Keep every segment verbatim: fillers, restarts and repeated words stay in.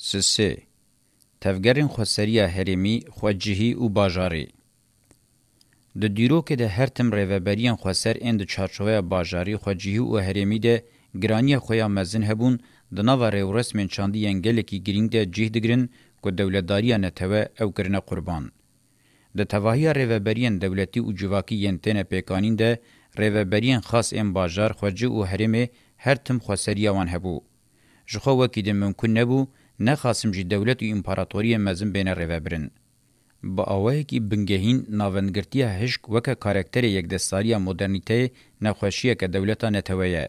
Sisê, tevgerên xweseriya herêmî, xwecihî û bajarî. Di dîrokê de her tim rêveberiyên xweser ên di çarçoveya bajarî, xwecihî û herêmî de giraniya xwe ya mezin hebûn, di nava rêwresmên çandî yên gelekî girîng de cih digirin ku dewletdariya netewe ew kirine qurban. Di tevahiya rêveberiyên dewletî û civakî yên têne pêkanîn de, rêveberiyên xas ên bajar, xwecih û herêmê her tim xweseriya wan hebû. Ji xwe wekî din mimkun nebû, nexasim jî dewlet û împaratoriyên mezin bêne rêvebirin. Bi awayekî bingehîn, navendgirtiya hişk weke karakterê yekdestdariya modernîteyê nexweşiyeke dewleta netewe ye.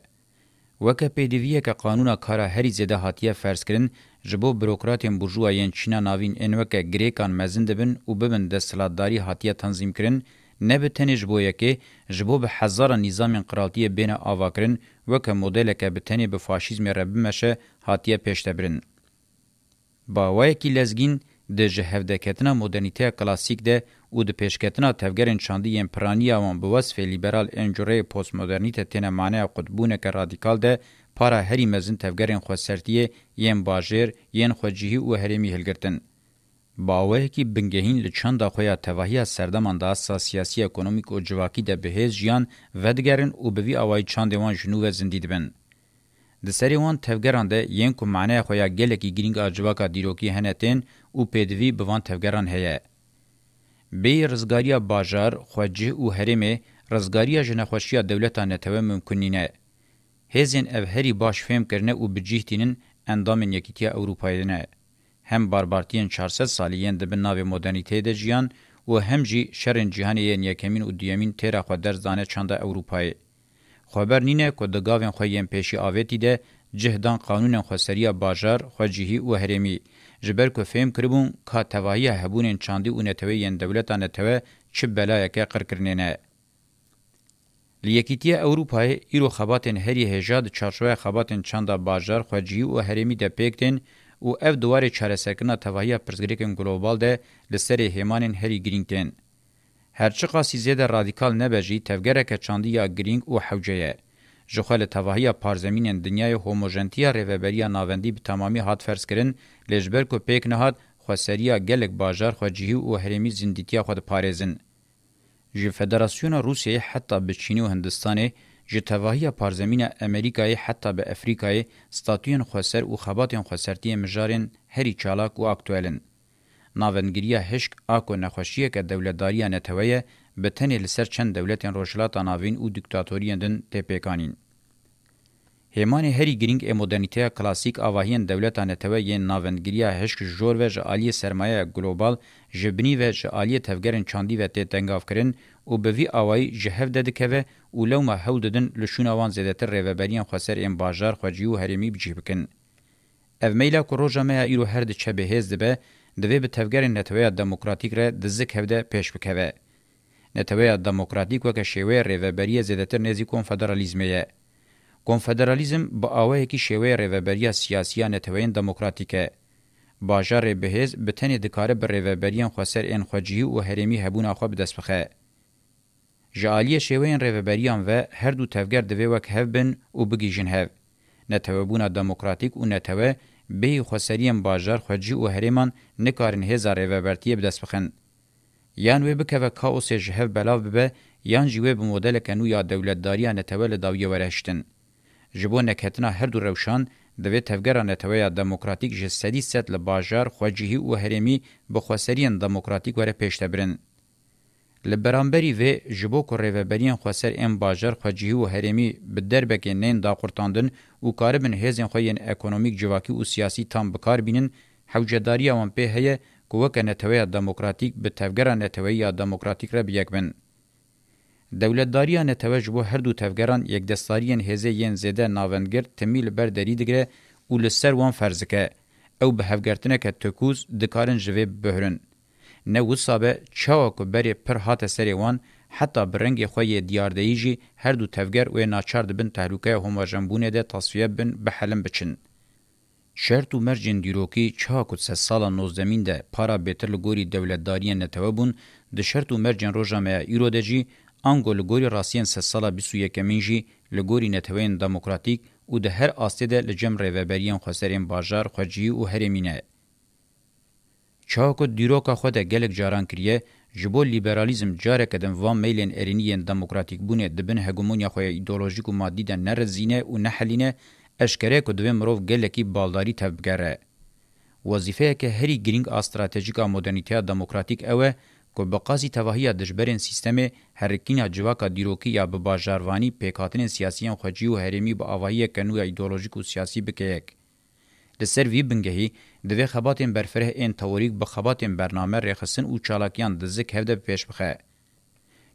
Weke pêdiviyeke qanûna kara herî zêde hatiye ferzkirin, ji bo burokratên burjuwa yên Çîna Navîn ên weke Grêkan mezin dibin û bibin desthilatdarî hatiye tenzîmkirin, ne bi tenê ji bo yekê, ji bo bi hezaran nîzamên qiraltiyê bêne avakirin, weke modeleke bi tenê bi faşîzmê re bimeşe, hatiye pêşdebirin. Bi awayekî lezgîn, di ji hevdeketina modernîteya klasîk de û di pêşketina tevgerên çandî yên piraniya wan bi wesfê lîberal ên cureyê postmodernîte têne maneya qutbûneke radîkal de, para herî mezin tevgerên xwesertiyê yên bajêr, yên xwecihî û herêmî hilgirtin. Bi awayekî bingehîn li çanda xwe ya tevahiya serdeman di asta siyasî, ekonomîk û civakî de bi hêz jiyan vedigerin û bi vî awayî çandê wan ji nû ve zindî dibin. Di serê wan tevgeran de yên ku maneya xwe ya gelekî girîng a civaka dîrokî hene tên û pêdivî bi van tevgeran heye. Bêyî rizgariya bajar, xwecih û herêmê, rizgariya ji nexweşiya dewleta netewe mimkun nîne. Hêzên ev herî baş fêm kirine û bi cih tînin endamên Yekîtiya Ewropayê ne. Hem barbartiyên çar sed salî yên di bin navê modernîteyê de jiyan û hem jî şerên cîhanê yên yekemîn û duyemîn têra xwe derz dane çanda Ewropayê. Xweber nîne ku di gavên xwe yên pêşî avêtî de cih dan qanûnên xweseriya bajar, xwecihî û herêmî, ji ber ku fêm kiribûn ka tevahiya hebûnên çandî û neteweyî yên dewleta netewe çi belayeke qirkirinê ne. Li Yekîtiya Ewropayê îro xebatên herî hêja di çarçoveya xebatên çanda bajar, xwecihî û herêmî de pêk tên û ev di warê çareserkirina tevahiya pirsgirêkên global de li serê hêmanên herî girîng tên. Her çiqasî zêde radîkal nebe jî, tevgereke çandî ya girîng û hewce ye. Ji xwe li tevahiya parzemînên dinyayê homojentiya rêveberiya navendî bi temamî hat ferzkirin, lê ji ber ku pêk nehat, xweseriya gelek bajar, xwecihî û herêmî zindîtiya xwe diparêzin. Ji Federasyona Rûsyayê heta bi Çînê û Hindistanê, ji tevahiya parzemîna Amerîkayê heta bi Efrîkayê, statuyên xweser û xebatên xwesertiyê mijarên herî çalak û aktuel in. Navendgiriya hişk a ku nexweşiyeke dewletdariya netewe ye, bi tenê li ser çend dewletên Rojhilata Navîn û dîktatoriyên din tê pêkanîn. Hêmanê herî girîng ê modernîteya klasîk avahiyên dewleta netewe yên navendgiriya hişk ji jor ve ji aliyê sermayeya global, ji binî ve ji aliyê tevgerên çandî ve tê tengavkirin û bi vî awayî ji hev de dikeve û lewma hewl didin li şûna wan zêdetir rêveberiyên xweser ên bajar, xwecihî û herêmî bi cih bikin. Ev meyla ku roja me ya îro her diçe bi hêz dibe, divê bi tevgerên neteweya demokratîk re di zik hev de pêş bikeve. Neteweya demokratîk weke şêweyê rêveberiyê zêdetir nêzî konfederalîzmê ye. Konfederalîzm bi awayekî şêweyê rêveberiya siyasî ya neteweyên demokratîk e. Bajarê bihêz bi tenê dikare bi rêveberiyên xweser ên xwecihî û herêmî hebûna xwe bi dest bixe. Ji aliyê şêweyên rêveberiyan ve her du tevger divê wek hev bin û bigihîjin hev. Netewebûna demokratîk û netewe bêyî xweseriyên bajar, xwecihî û herêman nikarin hêza rêvebertiyê bi dest bixin. Yan wê bikeve kaosê ji hev belav bibe, yan jî wê bi modeleke nû ya dewletdariya netewe li dawiyê were hiştin. Ji bo neketina her du rewşan, divê tevgera neteweya demokratîk ji sedî sed li bajar, xwecihî û herêmî bi xweseriyên demokratîk were pêşdebirin. Li beramberî vê, ji bo ku rêveberiyên xweser ên bajar, xwecihî û herêmî bi derbekê nên daqurtandin û karibin hêzên xwe yên ekonomîk, civakî û siyasî tam bi kar bînin, hewcedariya wan pê heye ku weke neteweya demokratîk bi tevgera neteweyî ya demokratîk re bi yek bin. Dewletdariya netewe ji bo her du tevgeran yekdestdariyên hêzê yên zêde navendgir timî li ber derî digire û li ser wan ferz dike. Ew bi hevgirtineke tekûz dikarin ji vê bibihrin. Ne wisa be, çawa ku berê pir hate serê wan, heta bi rengê xwe yê diyardeyî jî her du tevger wê naçar dibin tehlûkeya homojenbûnê de tasfiye bibin, bihelin biçin. Şert û mercên dîrokî, çawa ku sedsala nozdemîn de para bêtir li gorî dewletdariyên netewe bûn, di şert û mercên roja me ya îro de jî, ango li gorî rastiyên sedsala bîst û yekemîn jî li gorî neteweyên demokratîk, û di her astê de li cem rêveberiyên xweserên bajar, xwecihî û herêmî ne. Çawa ku dîroka xwe de gelek caran kiriye, ji bo lîberalîzm careke din van meylên erênî yên demokratîkbûnê di bin hegemonya xwe ya îdeolojîk û madî de nerizîne û nehelîne, eşkere ye ku divê mirov gelekî baldarî tevbigere. Wezîfeyeke herî girîng a stratejîk a modernîteya demokratîk ew e ku bi qasî tevahiya dijberên sîstemê, herikîna civaka dîrokî ya bi bajarvanî, pêkhatinên siyasiyên xwecihî û herêmî bi avahiyeke nû ya îdeolojîk û siyasî bike yek. Li ser vî bingehî, divê xebatên berfireh ên teorîk bi xebatên bername, rêxistin û çalakiyan di zik hev de bi pêş bixe.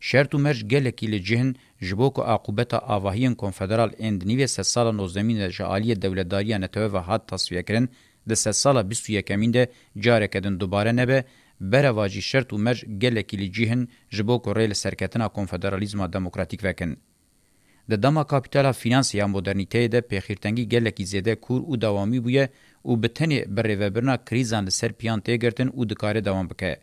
Şert û merc gelekî li cih in ji bo ku aqûbeta avahiyên konfederal ên di nîvê sedsala nozdehemîn de ji aliyê dewletdariya netewe ve hat tasfiyekirin, di sedsala bîst û yekemîn de careke din dubare nebe, berevajî şert û merc gelekî li cih in ji bo ku rê li serketina konfederalîzma demokratîk vekin. Di dema kapîtala fînansê ya modernîteyê de pêxîrtengî gelekî zêde kûr û dewamî bûye û bi tenê bi rêvebirina krîzan li ser piyan tê girtin û dikare dewam bike.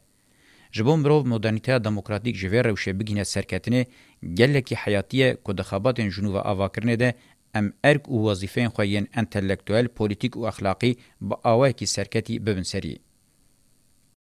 Ji bo mirov modernîteya demokratîk ji vê rewşê bigihîne serketinê, gelekî heyatî ye ku di xebatên ji nû ve avakirinê de em erk û wezîfeyên xwe yên entelektuel, polîtîk û exlaqî bi awayekî serketî bibin serî.